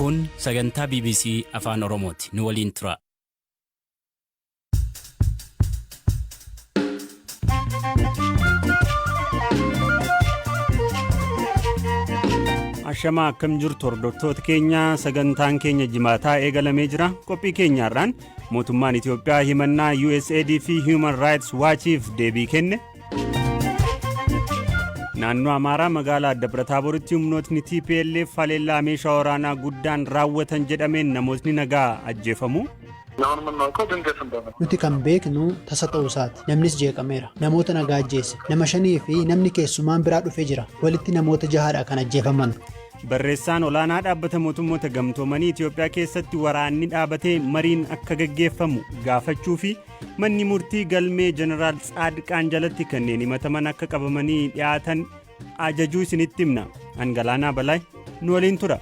Kun sagantaa BBC Afaan Oromooti. Nu waliin tura. Ashamaa, akkam jirtu hordoftoota keenya? Sagantaan keenya jimaataa eegalamee jira. Qophii keenyaarraan mootummaan Itiyoophiyaa himannaa USAID fi Human Rights Watchiif deebii kenne. Naannoo Amaaraa magaalaa Dabra Taaboritti humnootni TPLF haleellaa meeshaa waraanaa guddaan raawwatan jedhameen namootni nagaa ajjeefamu. Nuti kan beeknu tasa ta'uu isaati. Namnis jeeqameera. Namoota nagaa ajjeese. Nama shanii fi namni keessumaan biraa dhufee jira. Walitti namoota jahaadha kan ajjeefaman. Barreessaan olaanaa Dhaabbata Mootummoota Gamtoomanii Itiyoophiyaa keessatti waraanni dhaabatee mariin akka gaggeeffamu gaafachuu fi manni murtii galmee Jeneraal Tsaadqaan jalatti kanneen himataman akka qabamanii dhiyaatan ajajuu isinitti himna. Angalaanaa Balaay nu waliin tura.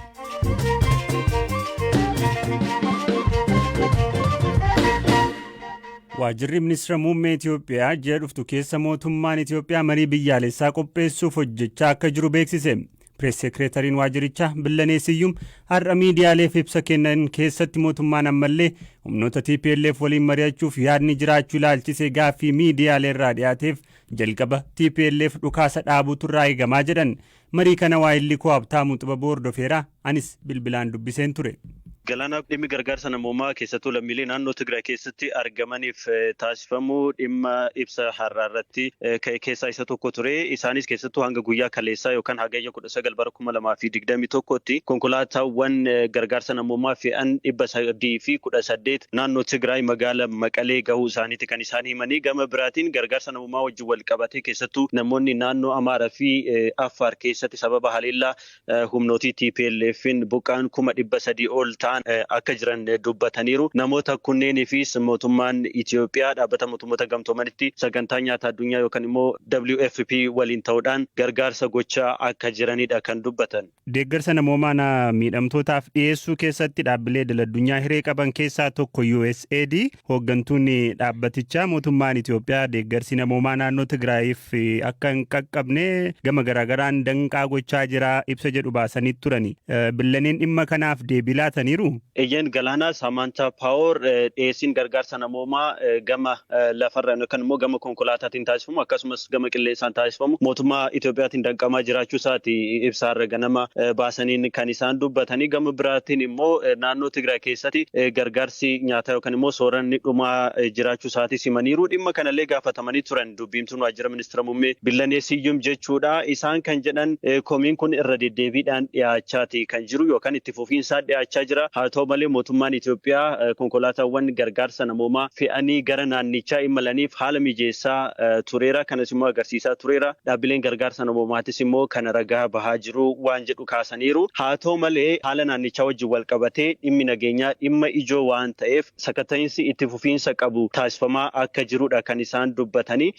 Waajjirri Ministeera Muummee Itiyoophiyaa ji'a dhuftu keessa mootummaan Itiyoophiyaa marii biyyaalessaa qopheessuuf hojjechaa akka jiru beeksise. Pirees sekireetariin waajjirichaa Billanee Siyyum har'a miidiyaaleef ibsa kennan keessatti mootummaan ammallee humnoota TPLF waliin mari'achuuf yaadni jiraachuu ilaalchisee gaaffii miidiyaalee irraa dhiyaateef, jalqaba TPLF dhukaasa dhaabuutu irraa eegamaa jedhan. Marii kana waayilli koo Habtaamuu Xibabuu hordofeera, anis bilbilaan dubbiseen ture. Galaanaa, dhimmi gargaarsa namoomaa keessattuu lammiilee naannoo Tigraay keessatti argamaniif taasifamu dhimma ibsa har'aa irratti ka'e keessaa isa tokko ture. Isaanis keessattuu hanga guyyaa kaleessaa yookaan Hagayya 19 bara 2021tti konkolaataawwan gargaarsa namoomaa fe'an 318 naannoo Tigraay magaala Maqalee gahuu isaaniiti kan isaan himanii. Gama biraatiin gargaarsa namoomaa wajjin wal qabatee keessattuu namoonni naannoo Amaaraa fi Affaar keessatti sababa haleellaa humnootii TPLF'n buqqa'an 300,000 ol ta'an akka jiran dubbataniiru. Namoota kunneeniifis mootummaan Itiyoophiyaa Dhaabbata Mootummoota Gamtoomanitti Sagantaa Nyaata Addunyaa yookaan immoo WFP waliin ta'uudhaan gargaarsa gochaa akka jiranidha kan dubbatan. Deeggarsa namoomaa miidhamtootaaf dhiyeessuu keessatti dhaabbilee idil-addunyaa hiree qaban keessaa tokko USAID. Hooggantuun dhaabbatichaa mootummaan Itiyoophiyaa deeggarsi namoomaa naannoo Tigraayiif akka hin qaqqabne gama garaagaraan danqaa gochaa jira ibsa jedhu baasanii turani. Billaneen dhimma kanaaf deebii laataniiru? Eeyyeen Galaanaa, Saamaantaa Paawoor dhiyeessiin gargaarsa namoomaa gama lafarraan yookaan immoo gama konkolaataatiin taasifamu akkasumas gama qilleensaan taasifamu mootummaa Itiyoophiyaatiin danqamaa jiraachuu isaati ibsa har'a ganama baasaniin kan isaan dubbatanii. Gama biraatiin immoo naannoo Tigraay keessatti gargaarsi nyaataa yookaan immoo sooranni dhumaa jiraachuu isaatis himaniiru. Dhimma kanallee gaafatamanii turan dubbiimtuun waajjira ministeera muummee Billanee Siyyum jechuudha. Isaan kan jedhan komiin kun irra deddeebiidhaan dhiyaachaati kan jiru yookaan itti fufiinsaan dhiyaachaa jira. Haa ta'u malee, mootummaan Itoophiyaa konkolaataawwan gargaarsa namoomaa fe'anii gara naannichaa imalaniif haala mijeessaa tureera. Kanas immoo agarsiisaa tureera. Dhaabbileen gargaarsa namoomaatis immoo kana ragaa bahaa jiru waan jedhu kaasaniiru. Haa ta'u malee, haala naannichaa wajjin wal qabatee dhimmi nageenyaa dhimma ijoo waan ta'eef sakatta'iinsi itti fufiinsa qabu taasifamaa akka jirudha kan isaan dubbatanii.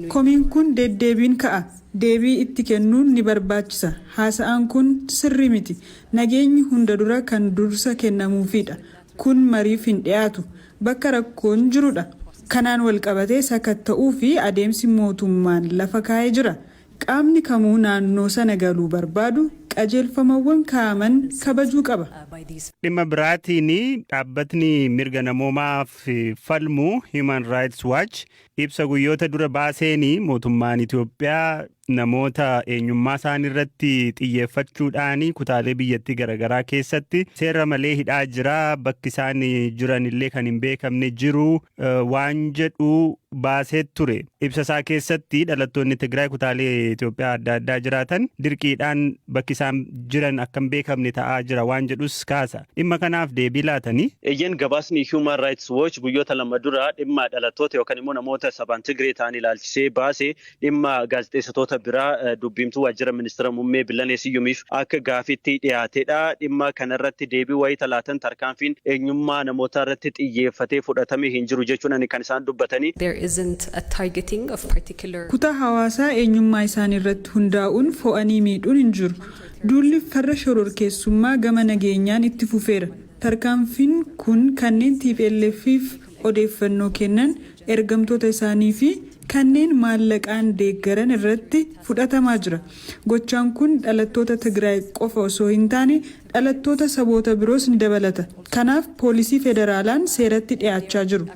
Komiin kun deddeebiin ka'a. Deebii itti kennuun ni barbaachisa. Haasa'aan kun sirrii miti. Nageenyi hunda dura kan dursa kennamuufidha. Kun mariif hin dhiyaatu. Bakka rakkoon jirudha. Kanaan walqabatee sakatta'uu fi adeemsi mootummaan lafa kaa'e jira. Qaamni kamuu naannoo sana galuu barbaadu qajeelfamawwan kaa'aman kabajuu qaba. Dhimma biraatiin dhaabbatni mirga namoomaaf falmu Human Rights Watch ibsa guyyoota dura baaseen mootummaan Itoophiyaa namoota eenyummaa isaan irratti xiyyeeffachuudhaan kutaalee biyyattii garaagaraa keessatti seera malee hidhaa jira, bakki isaan jiran illee kan hin beekamne jiru waan jedhu baasee ture. Ibsa isaa keessatti dhalattoonni Tigraay kutaalee Itoophiyaa adda addaa jiraatan dirqiidhaan bakki isaan jiran akka hin beekamne ta'aa jira waan jedhus kaasa. Dhimma kanaaf deebii laatanii? Eeyyeen, gabaasni Human Rights Watch guyyoota 2 dura dhimma dhalattoota yookaan immoo namoota sabaan Tigree ta'an ilaalchisee baase dhimma gaazexeessitoota biraa dubbiimtuu waajjira ministeera muummee Billanee Siyyumiif akka gaafiitti dhiyaatedha. Dhimma kanarratti deebii wayita laatan tarkaanfiin eenyummaa namootaa irratti xiyyeeffatee fudhatame hin jiru jechuun kan isaan dubbatanii. Kutaa hawaasaa eenyummaa isaanii irratti hundaa'uun fo'anii miidhuun hin jiru. Duulli farra shororkeessummaa gama nageenyaan itti fufeera. Tarkaanfiin kun kanneen TPLF'f odeeffannoo kennan, ergamtoota isaanii fi Kanneen maallaqaan deeggaran irratti fudhatamaa jira. Gochaan kun dhalattoota Tigraay qofa osoo hin taane dhalattoota saboota biroos ni dabalata. Kanaaf poolisii federaalaan seeratti dhiyaachaa jiru.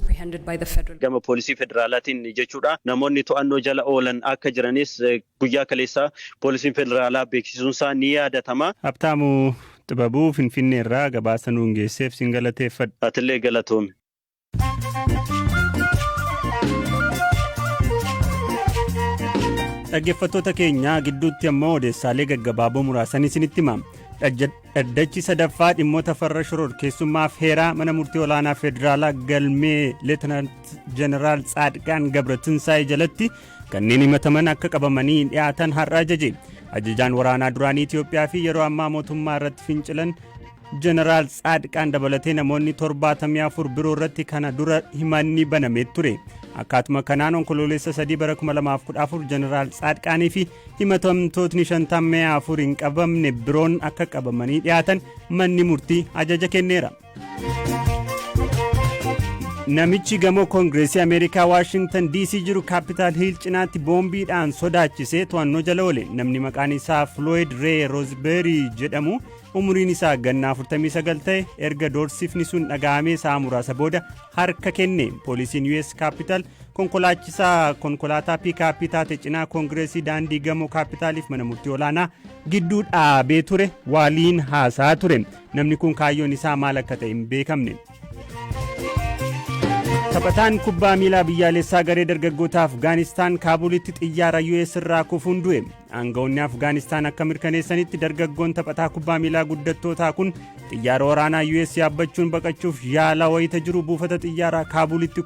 Gama poolisii federaalaatiin jechuudha. Namoonni to'annoo jala oolan akka jiranis guyyaa kaleessaa poolisiin federaalaa beeksisuunsaa ni yaadatama. Habtaamuu Xibabuu Finfinnee irraa gabaasa nuun geesseef sin galateeffadha. Atillee galatoomi. Dhaggeeffattoota keenya gidduutti ammoo odeessaalee gaggabaaboo muraasan isinitti hima. Dhaddachi sadaffaa dhimmoota farra shororkeessummaaf heeraa mana murtii olaanaa federaalaa galmee Leetinaant Jeneraal Tsaadqaan Gabratinsaa'ee jalatti kanneen himataman akka qabamanii dhiyaatan har'a ajaje. Ajajaan waraanaa duraanii Itoophiyaa fi yeroo ammaa mootummaa irratti fincilan Jeneraal Tsaadqaan dabalatee namoonni 74 biroo irratti kana dura himanni banamee ture. Akkaatuma kanaan Onkoloolessa 3 bara 2014 Jeneraal Tsaadqaanii fi himatamtootni 54 hin qabamne biroon akka qabamanii dhiyaatan manni murtii ajaja kenneera. Namichi gamoo Koongireesii Ameerikaa Waashingtan DC jiru Kaapitaal Hiil cinaatti boombiidhaan sodaachisee to'annoo jala oole. Namni maqaan isaa Floyd Ray Roseberry jedhamu umuriin isaa ganna 49 ta'e erga doorsifni sun dhaga'amee sa'a muraasa booda harka kenne. Poolisiin US Capital konkolaachisaa konkolaataa piikaappii taate cinaa Koongireesii daandii gamoo Kaapitaaliif mana murtii olaanaa gidduu dhaabee ture waliin haasaa ture. Namni kun kaayyoon isaa maal akka ta'e hin beekamne. Taphataan kubbaa miilaa biyyaalessaa garee dargaggoota Afgaanistaan Kaabulitti xiyyaara US irraa kufuun du'e. Aangawoonni Afgaanistaan akka mirkaneessanitti dargaggoon taphataa kubbaa miilaa guddattootaa kun xiyyaara waraanaa US yaabbachuun baqachuuf yaalaa wayita jiru buufata xiyyaaraa Kaabulitti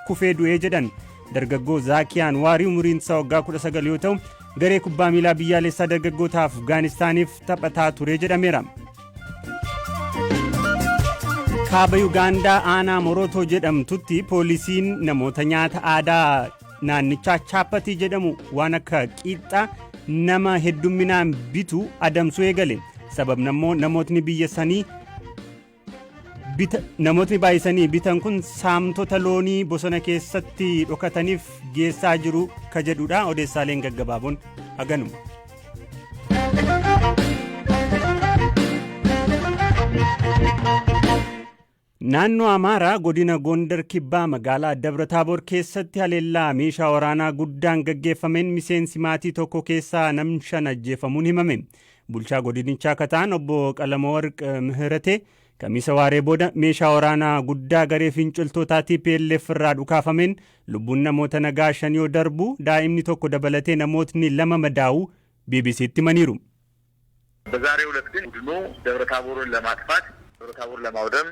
kufee du'ee jedhan. Dargaggoo Zaakiyaan Waarii umuriin isaa waggaa 19 yoo ta'u, garee kubbaa miilaa biyyaalessaa dargaggoota Afgaanistaaniif taphataa ture jedhameera. Kaaba Yugaandaa aanaa Morootoo jedhamtutti poolisiin namoota nyaata aadaa naannichaa chaappatii jedhamu waan akka qiixxaa nama heddumminaan bitu adamsuu eegale. Sababni ammoo namootni biyya sanii namootni baay'isanii bitan kun saamtota loonii bosona keessatti dhokataniif geessaa jiru ka jedhudha. Odeessaaleen gaggabaaboon haganuma. Naannoo Amaaraa godina Gondar Kibbaa magaalaa Dabra Taaboor keessatti haleellaa meeshaa waraanaa guddaan gaggeeffameen miseensi maatii tokko keessaa namni 5 ajjeefamuun himame. Bulchaa godinichaa akka ta'an obbo Qalamawarq Mihirate Kamiisa waaree booda meeshaa waraanaa guddaa garee finciltootaa TPLF irraa dhukaafameen lubbuun namoota nagaa 5 yoo darbu, daa'imni tokko dabalatee namootni 2 madaa'uu BBC'tti himaniiru. በዛሬው ዕለት ግን ቡድኑ ደብረ ታቦርን ለማጥፋት ደብረ ታቦርን ለማውደም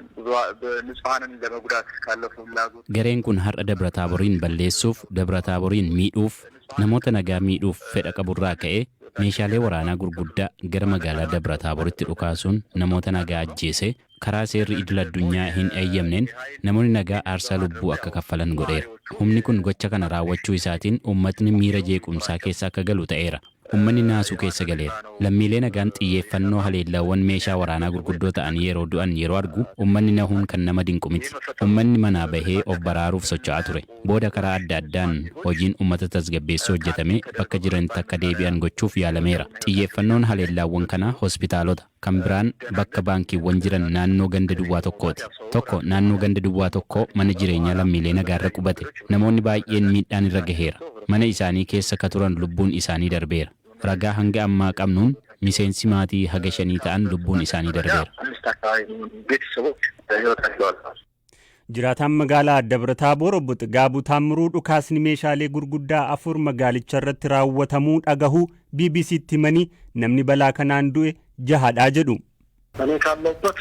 ንጹሐንን ለመጉዳት ካለው ፍላጎት Gareen kun har'a Dabra Taaboriin balleessuuf, Dabra Taaboriin miidhuuf, namoota nagaa miidhuuf fedha qaburraa ka'ee meeshaalee waraanaa gurguddaa gara magaalaa Dabra Taaboritti dhukaasuun namoota nagaa ajjeesee karaa seerri idil addunyaa hin eeyyamneen namoonni nagaa aarsaa lubbuu akka kaffalan godheera. Humni kun gocha kana raawwachuu isaatiin uummatni miira jeequmsaa keessa akka galu ta'eera. Uummanni naasuu keessa galeera. Lammiilee nagaan xiyyeeffannoo haleellaawwan meeshaa waraanaa gurguddoo ta'an yeroo du'an yeroo argu uummanni nahuun kan nama dinqu miti. Uummanni manaa bahee of baraaruuf socho'aa ture. Booda karaa adda addaan hojiin uummata tasgabbeessuu hojjetamee bakka jiranitti akka deebi'an gochuuf yaalameera. Xiyyeeffannoon haleellaawwan kanaa hospitaalota, kan biraan bakka baankiiwwan jiran naannoo ganda duwwaa tokkooti. Tokko naannoo ganda duwwaa tokkoo mana jireenyaa lammiilee nagaarra qubate. Namoonni baay'een miidhaan irra gaheera. Mana isaanii keessa ka turan lubbuun isaanii darbeera. Ragaa hanga ammaa qabnuun miseensi maatii haga 5 ta'an lubbuun isaanii darbeera. Jiraataan magaalaa Dabra Taaboor obbo Xigaabuu Taammiruu dhukaasni meeshaalee gurguddaa 4 magaalicha irratti raawwatamuu dhagahuu BBC'tti himanii namni balaa kanaan du'e jahadhaa jedhu. እኔ ካለሁበት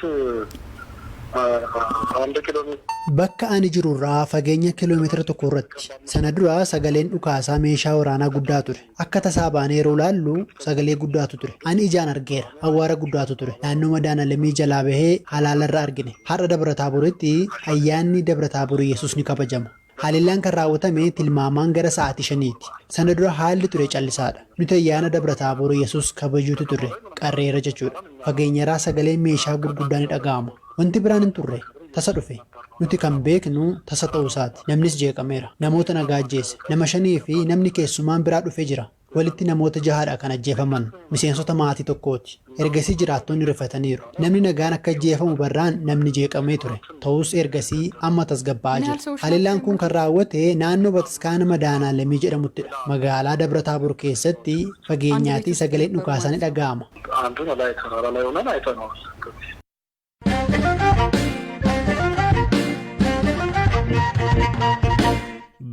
አንድ ኪሎ ሜትር Bakka ani jirurraa fageenya kiiloomeetira tokko irratti. Sana dura sagaleen dhukaasaa meeshaa waraanaa guddaa ture. Akka tasaa baanee yeroo laallu sagalee guddaatu ture. Ani ijaan argeera. Awwaara guddaatu ture. Naannoo Madaanalamii jalaa bahee halaalarra argine. Har'a Dabra Taaboritti ayyaanni Dabra Taabor Yesuus ni kabajama. Haleellaan kan raawwatame tilmaamaan gara sa'aatii 5ti. Sana dura haalli ture callisaadha. Nuti ayyaana Dabra Taabor Yesuus kabajuutu ture. Qarreera jechuudha. Fageenyarraa sagaleen meeshaa gurguddaa ni dhaga'ama. Wanti biraan hin turre. Tasa dhufe. Nuti kan beeknu tasa ta'uu isaati. Namnis jeeqameera. Namoota nagaa ajjeese. Nama shanii fi namni keessumaan biraa dhufee jira. Walitti namoota jahaadha kan ajjeefaman. Miseensota maatii tokkooti. Ergasii jiraattonni rifataniiru. Namni nagaan akka ajjeefamu barraan namni jeeqamee ture. Ta'us ergasii amma tasgabbaa'aa jira. Haleellaan kun kan raawwate naannoo Bataskaana Madaanaalamii jedhamuttidha. Magaalaa Dabra Taabor keessatti fageenyaatii sagaleen dhukaasaa ni dhaga'ama. አንዱን ላይ ተራራ ላይ ሆነን አይተነዋል።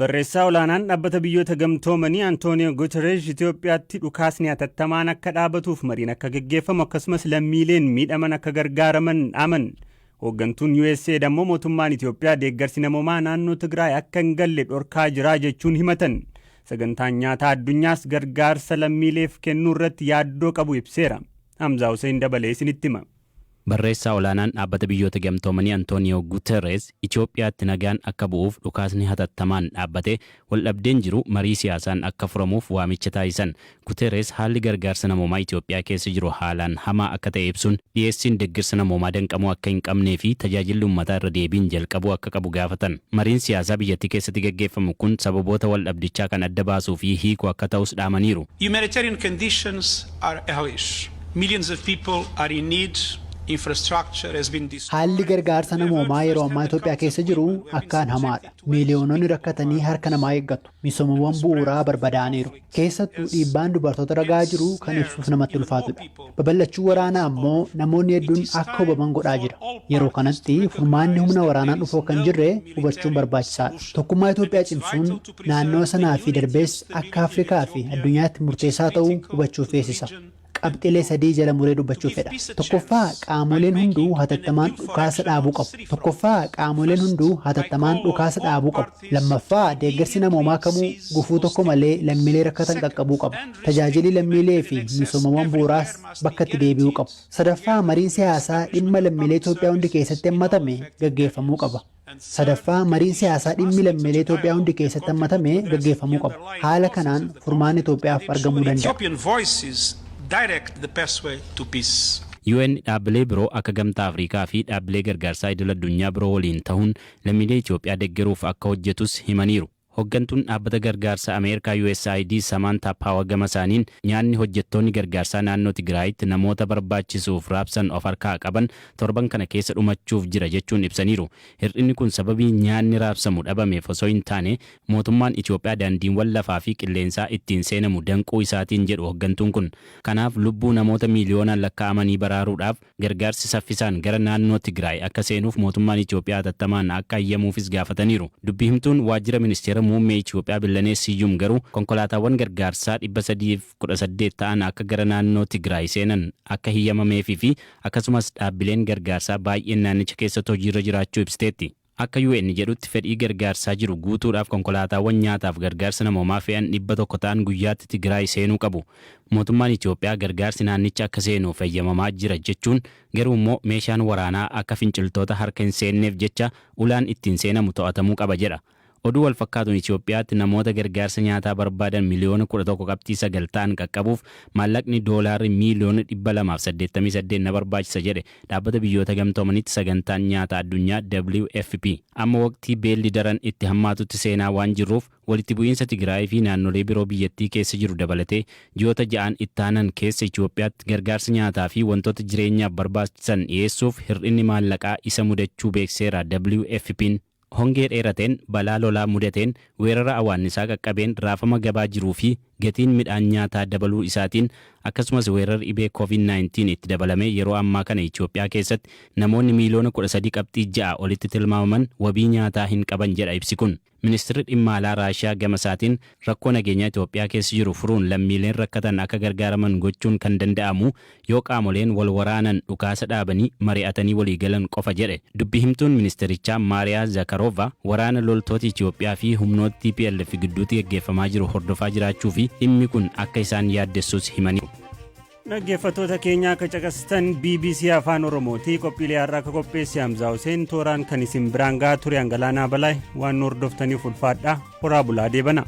Barreessaa olaanaan Dhaabbata Biyyoota Gamtoomanii Antooniyoo Guterres Itoophiyaatti dhukaasni hatattamaan akka dhaabatuuf mariin akka geggeeffamu, akkasumas lammiileen miidhaman akka gargaaraman dhaaman. Hooggantuun USAID ammoo mootummaan Itoophiyaa deeggarsi namoomaa naannoo Tigraay akka hin galle dhorkaa jira jechuun himatan. Sagantaan nyaataa addunyaas gargaarsa lammiileef kennuu irratti yaaddoo qabu ibseera. Hamzaa Hussein dabalee isinitti hima. Barreessaa olaanaan Dhaabbata Biyyoota Gamtoomanii Antooniyoo Guterres Itoophiyaatti nagaan akka bu'uuf dhukaasni hatattamaan dhaabbate, waldhabdeen jiru marii siyaasaan akka furamuuf waamicha taasisan. Guterres haalli gargaarsa namoomaa Itoophiyaa keessa jiru haalaan hamaa akka ta'e ibsuun, dhiyeessiin deeggarsa namoomaa danqamuu akka hin qabnee fi tajaajilli uummataa irra deebiin jalqabuu akka qabu gaafatan. Mariin siyaasaa biyyattii keessatti gaggeeffamu kun sababoota waldhabdichaa kan adda baasuu fi hiikuu akka ta'us dhaamaniiru. Humanitarian conditions are hellish. Millions of people are in need. Infrastructure has been destroyed. Haalli gargaarsa namoomaa yeroo ammaa Itoophiyaa keessa jiru akkaan hamaadha. Miiliyoononni rakkatanii harka namaa eeggatu. Misoomawwan bu'uuraa barbadaa'aniiru. Keessattuu dhiibbaan dubartoota ragaa jiru kan ibsuuf namatti ulfaatudha. Babal'achuu waraanaa ammoo namoonni hedduun akka hubaman godhaa jira. Yeroo kanatti furmaanni humna waraanaan dhufuu akka hin jirre hubachuun barbaachisaadha. Tokkummaa Itoophiyaa cimsuun naannoo sanaa fi darbees akka Afrikaa fi addunyaatti murteessaa ta'uu hubachuu feesisa. Qabxilee sadii jala muree dubbachuu fedha. Tokkoffaa, qaamoleen hunduu hatattamaan dhukaasa dhaabuu qabu. Tokkoffaa, qaamoleen hunduu hatattamaan dhukaasa dhaabuu qabu. Lammaffaa, deeggarsi namoomaa kamuu gufuu tokko malee lammiilee rakkatan qaqqabuu qaba. Tajaajilli lammiilee fi misoomawwan bu'uuraas bakka itti deebi'uu qabu. Sadaffaa, mariin siyaasaa dhimma lammiilee Itoophiyaa hundi keessatti hammatame gaggeeffamuu qaba. Sadaffaa, mariin siyaasaa dhimmi lammiilee Itoophiyaa hundi keessatti hammatame gaggeeffamuu qaba. Haala kanaan furmaanni Itoophiyaaf argamuu danda'a. Ethiopian voices direct the pathway to peace. UN dhaabbilee biroo akka Gamtaa Afrikaa fi dhaabbilee gargaarsaa idil addunyaa biroo waliin ta'uun lammiilee Itoophiyaa deeggaruuf akka hojjetus himaniiru. Hooggantuun dhaabbata gargaarsa Ameerikaa USAID Samantha Power gama isaaniin, nyaanni hojjettoonni gargaarsaa naannoo Tigraayitti namoota barbaachisuuf raabsan of harkaa qaban torban kana keessa dhumachuuf jira jechuun ibsaniiru. Hir'inni kun sababii nyaanni raabsamu dhabameef osoo hin taane, mootummaan Itoophiyaa daandiiwwan lafaa fi qilleensaa ittiin seenamu danquu isaatiin jedhu hooggantuun kun. Kanaaf lubbuu namoota miiliyoonaan lakkaa'amanii baraaruudhaaf gargaarsi saffisaan gara naannoo Tigraay akka seenuuf mootummaan Itoophiyaa hatattamaan akka hayyamuufis gaafataniiru. Dubbii himtuun waajjira ministeera muummee Itoophiyaa Billanee Siyyum garuu konkolaataawwan gargaarsaa 318 ta'an akka gara naannoo Tigraay seenan akka hiyyamameefii fi akkasumas dhaabbileen gargaarsaa baay'een naannicha keessatti hojiirra jiraachuu ibsiteetti. Akka UN jedhutti, fedhii gargaarsaa jiru guutuudhaaf konkolaataawwan nyaataaf gargaarsa namoomaa fe'an 100 ta'an guyyaatti Tigraay seenuu qabu. Mootummaan Itoophiyaa gargaarsi naannicha akka seenuuf eeyyamamaa jira jechuun, garuu immoo meeshaan waraanaa akka finciltoota harka hin seenneef jecha ulaan ittiin seenamu to'atamuu qaba jedha. Oduu wal fakkaatuun, Itoophiyaatti namoota gargaarsa nyaataa barbaadan miliyoona 11.9 ta'an qaqqabuuf maallaqni doolaarri miiliyoona 288 na barbaachisa jedhe Dhaabbata Biyyoota Gamtoomanitti sagantaan nyaata addunyaa WFP. Amma waqtii beelli daran itti hammaatutti seenaa waan jirruuf, walitti bu'iinsa Tigraay fi naannolee biroo biyyattii keessa jiru dabalatee, ji'oota 6n ittaanan keessa Itoophiyaatti gargaarsa nyaataa fi wantoota jireenyaaf barbaachisan dhiyeessuuf hir'inni maallaqaa isa mudachuu beekseera WFP'n. Hongee dheerateen, balaa lolaa mudateen, weerara awaannisaa qaqqabeen, raafama gabaa jiruu fi gatiin midhaan nyaataa dabaluu isaatiin, akkasumas weerarri dhibee COVID-19 itti dabalamee, yeroo ammaa kana Itoophiyaa keessatti namoonni miiliyoona 13.6 olitti tilmaamaman wabii nyaataa hin qaban jedha ibsi kun. Ministeerri dhimma alaa Raashiyaa gama isaatiin, rakkoo nageenyaa Itoophiyaa keessa jiru furuun lammiileen rakkatan akka gargaaraman gochuun kan danda'amu yoo qaamoleen wal waraanan dhukaasa dhaabanii mari'atanii waliigalan qofa jedhe. Dubbi himtuun ministeerichaa Maariyaa Zakarova waraana loltoota Itoophiyaa fi humnoota TPLF gidduutti gaggeeffamaa jiru hordofaa jiraachuu fi dhimmi kun akka isaan yaaddessus himaniiru. Dhaggeeffattoota keenya, akka caqastan BBC Afaan Oromooti. Qophiilee har'aa akka qopheesse Hamzaa Hussein, tooraan kan isin biraan gahaa ture Angalaanaa Balaay. Waan nu hordoftaniif ulfaadhaa, horaa bulaa, deebana.